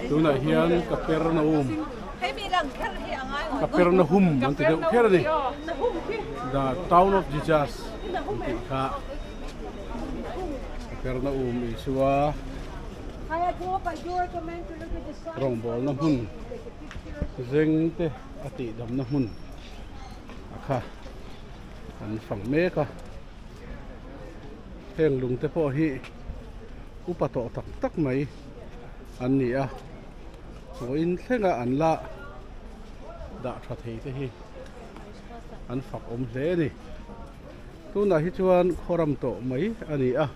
Tunah hian Kapernaum Kapernahum an ti deuh kher a ni. The town of Jesus an tih kha Kapernaum Isua rawngbawlna hmun zeng te a tihdamna hmun a kha an fang mek a. Heng lung te pawh hi upa tawh tak tak mai an ni a vawiin thlenga an la dah tha thei te hi an fak awm hle a ni tunah hi chuan khawram tawh mai a ni a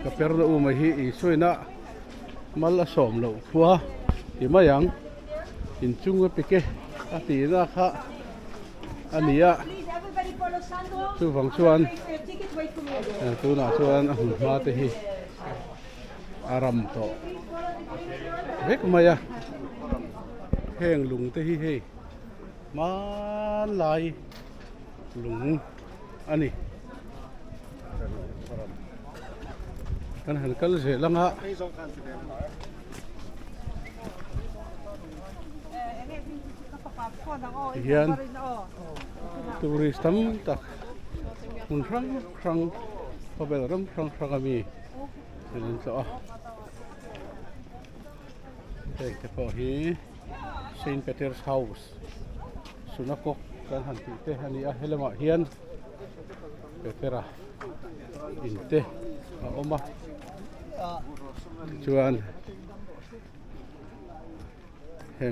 Kapernaum hi Isuaina mal a sawm loh khua ti mai ang inchung a pike a tihna kha a ni a chuvang chuan tunah chuan a hmun hma te hi a ram tawh vek mai a heng lung te hi hei hmanlai lung a ni kan han kal zel ang a. Tihian tourist tam tak hmun hrang hrang khawvel ram hrang hrang ami an in tlawh a heng te pawh hi Saint Peter's House Sunakawk kan han tih te a ni a helamah hian Petera in te a awm a tichuan.